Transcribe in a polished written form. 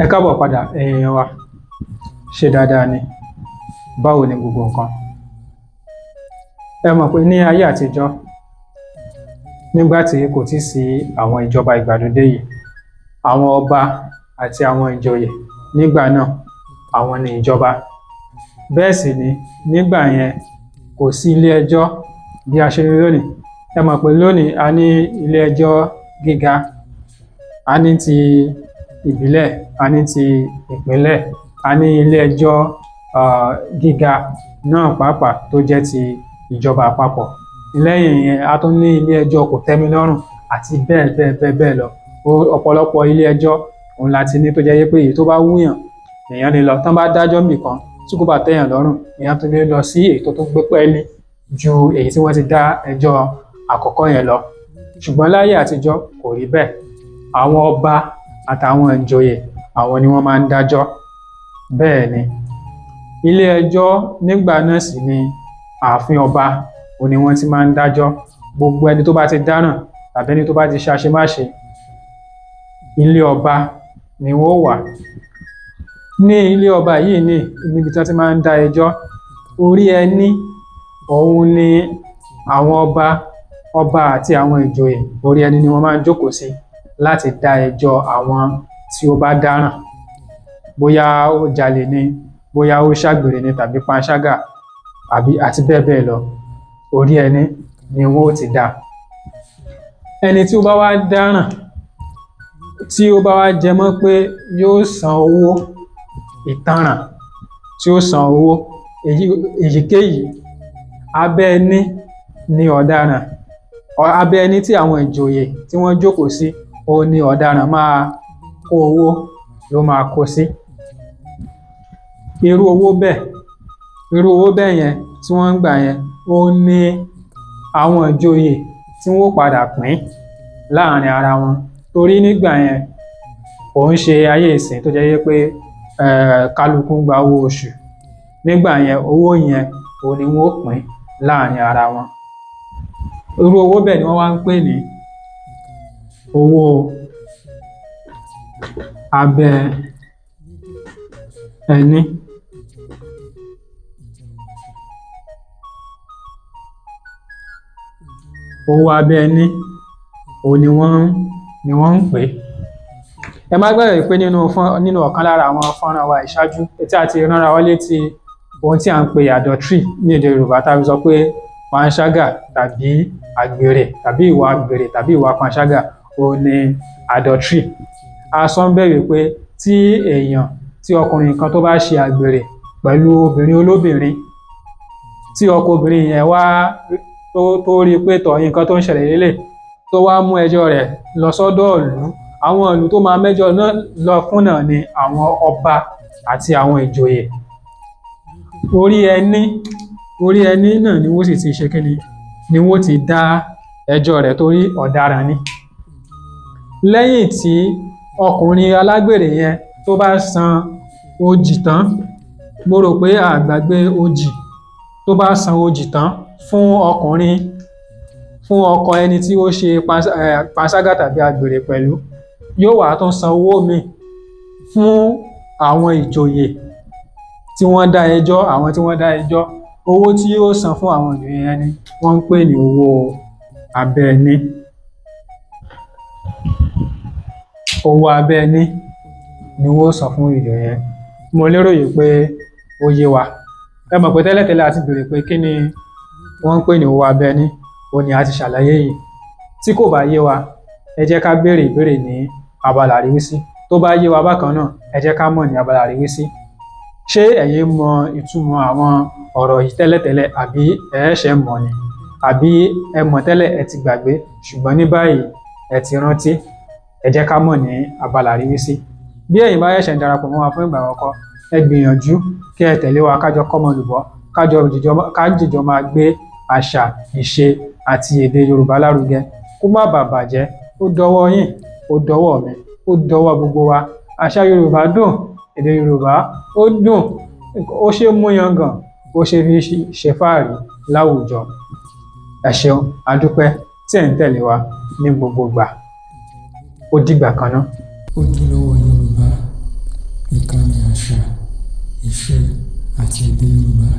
Ẹ káàbọ̀ padà, ẹ̀yin èèyàn wa. Ṣé dáadáa ni? Báwo ni gbogbo nǹkan? Ẹ mọ̀ pé ní ayé àtijọ́, nígbà tí kò tíì sí àwọn ìjọba ìgbàlódé yìí, àwọn ọba àti àwọn ìjòyè nígbà náà, àwọn ni ìjọba. Bẹ́ẹ̀ sì ni nígbà yẹn kò sí ilé ẹjọ́ bí a ṣe rí lónìí. Ẹ mọ̀ pé lónìí a ní ilé ẹjọ́ gíga, a ní ti ìbílẹ̀, a ní ti ìpínlẹ̀, a ní ilé ẹjọ́ gíga náà pàápàá tó jẹ́ ti ìjọba àpapọ̀. Lẹ́yìn yẹn, a tún ní ilé ẹjọ́ kòtẹ́milọ́rùn àti bẹ́ẹ̀ bẹ́ẹ̀ bẹ́ẹ̀ bẹ́ẹ̀ lọ. Ọ̀pọ̀lọpọ̀ ilé ẹjọ́ òun la ti ní tó jẹ́ pé èyí tó bá wúyàn lèèyàn lè lọ. Tán bá dájọ́ níbìkan tí kò bá tẹ́yàn lọ́rùn, èèyàn tún lè lọ sí èyí tó tún gbé pẹ́ẹ́lí ju èyí tí wọ́n ti dá ẹjọ́ àkọ́kọ́ yẹn lọ. Ṣùgbọ́n láyé àtijọ́ kò rí bẹ́ẹ̀. Àwọn ọba àtàwọn ìjòyè, àwọn ni wọ́n máa ń dájọ́. Bẹ́ẹ̀ ni ilé ẹjọ́ nígbà náà sì ni ààfin ọba òun ni wọ́n ti máa ń dájọ́. Gbogbo ẹni tó bá ti dáràn tàbí ẹni tó bá ti ṣe àṣemáṣe, ilé ọba ni wọ́n ó wà. Ní ilé ọba yìí ní níbi tí wọ́n ti máa ń dá ẹjọ́, orí ẹní òun ni àwọn ọba àti àwọn ìjòyè, orí ẹní ni wọ́n máa ń jókòó sí láti dá ẹjọ́ àwọn tí ó bá dáràn. Bóyá ó jalè ni, bóyá ó ṣàgbèrè ni tàbí panṣágà àbí àti bẹ́ẹ̀ bẹ́ẹ̀ lọ, orí ẹní ni wọ́n ó ti dá. Ẹni tí ó bá wá dáràn, tí ó bá wá jẹ mọ́ pé yóò san owó ìtanràn, tí ó san owó èyíkéyìí, abẹ́ ẹní ni ọ̀daràn, abẹ́ ẹní tí àwọn ìjòyè tí wọ́n jókòó sí, òun ni ọ̀daràn máa kó owó ló máa kó sí. Irú owó bẹ́ẹ̀, irú owó bẹ́ẹ̀ yẹn tí wọ́n ń gbà yẹn, òun ni àwọn ìjòyè tí wọ́n ó padà pín láàrin ara wọn. Torí nígbà yẹn kò ń ṣe ayé ìsìn tó jẹ́ pé kálukú ń gba owó oṣù. Nígbà yẹn, owó yẹn òun ni wọ́n ó pín láàrin ara wọn. Irú owó bẹ́ẹ̀ ni wọ́n wá ń pè ní owó abẹ́ ẹní. Owó abẹ́ ẹní òun ni wọ́n ń pè é. Ẹ má gbàgbé pé nínú ọ̀kan lára àwọn fọ́nrán wa ìṣáájú tí a ti ránra wa létí ohun tí à ń pè adultery ní èdè Yorùbá, tá a fi sọ pé panṣágà tàbí àgbèrè tàbí ìwà àgbèrè tàbí ìwà panṣágà òun ni adultery. A sọ ń bẹ̀ wípé tí èèyàn, tí ọkùnrin kan tó bá ṣe àgbèrè pẹ̀lú obìnrin olóbìnrin, tí ọkọ obìnrin yẹn wá tó rí i pé tọ̀ nǹkan tó ń ṣẹlẹ̀ lélẹ̀, tó wá mú ẹjọ́ rẹ̀ lọ sọ́dọ̀ ìlú, àwọn ìlú tó máa mẹ́jọ náà lọ fún náà ni àwọn ọba àti àwọn ìjòyè. Orí ẹní, orí ẹní náà ni wọ́n sì ti ṣe kíni, ni wọ́n ti dá ẹjọ́ rẹ̀ torí ọ̀daràn ni. Lẹ́yìn tí ọkùnrin alágbèrè yẹn tó bá san ojì tán, mo rò pé a gbàgbé ojì, tó bá san ojì tán fún ọkùnrin, fún ọkọ ẹni tí ó ṣe panṣágà tàbí àgbèrè pẹ̀lú, yóò wá tún san owó míì fún àwọn ìjòyè tí wọ́n dá ẹjọ́, àwọn tí wọ́n dá ẹjọ́. Owó tí yóò san fún àwọn ìjòyè yẹn ni wọ́n ń pè ní owó abẹ́ ẹní. Owó abẹ́ ẹní ni wọ́n ó san fún ìjòyè yẹn. Mo lérò yìí pé ó yé wa. Ẹ mọ̀ pé tẹ́lẹ̀tẹ́lẹ̀ a ti béèrè pé kí ni wọ́n ń pè ní owó abẹ́ ẹní, òun ni a ti ṣàlàyé yìí. Tí kò bá yé wa, ẹ jẹ́ ká béèrè ìbéèrè ní abala àríwísí. Tó bá yé wa bákan náà, ẹ jẹ́ ká mọ̀ ní abala àríwísí. Ṣé ẹ̀yin mọ ìtumọ̀ àwọn ọ̀rọ̀ yìí tẹ́lẹ̀tẹ́lẹ̀ àbí ẹ ṣẹ̀ mọ̀ ni? Àbí ẹ mọ̀ tẹ́lẹ̀ ẹ ti gbàgbé, ṣùgbọ́n ní báyìí ẹ ti rántí? Ẹ jẹ́ ká mọ̀ ní abala àríwísí. Bí ẹ̀yin bá ṣẹ̀ṣẹ̀ ń darapọ̀ mọ́ wa fún ìgbà àkọ́kọ́, ẹ gbìyànjú kí ẹ tẹ̀lé wa kájọ kọ́mọ lùbọ́, ká jìjọ máa gbé àṣà, ìṣe àti èdè Yorùbá lárugẹ kó má bàa bàjẹ́. Ó dọwọ́ yín, ó dọwọ́ mi, ó dọwọ́ gbogbo wa. Àṣà Yorùbá dùn, èdè Yorùbá ó dùn, ó ṣe mú yangàn, ó ṣe fi ṣe fáàrí láwùjọ. Ẹ ṣeun, a dúpẹ́ tí ẹ̀ ń tẹ̀lé wa ní gbogbo ìgbà. Ó dìgbà kan náà. Ojúlówó Yorùbá. Àṣà, ìṣe àti èdè Yorùbá.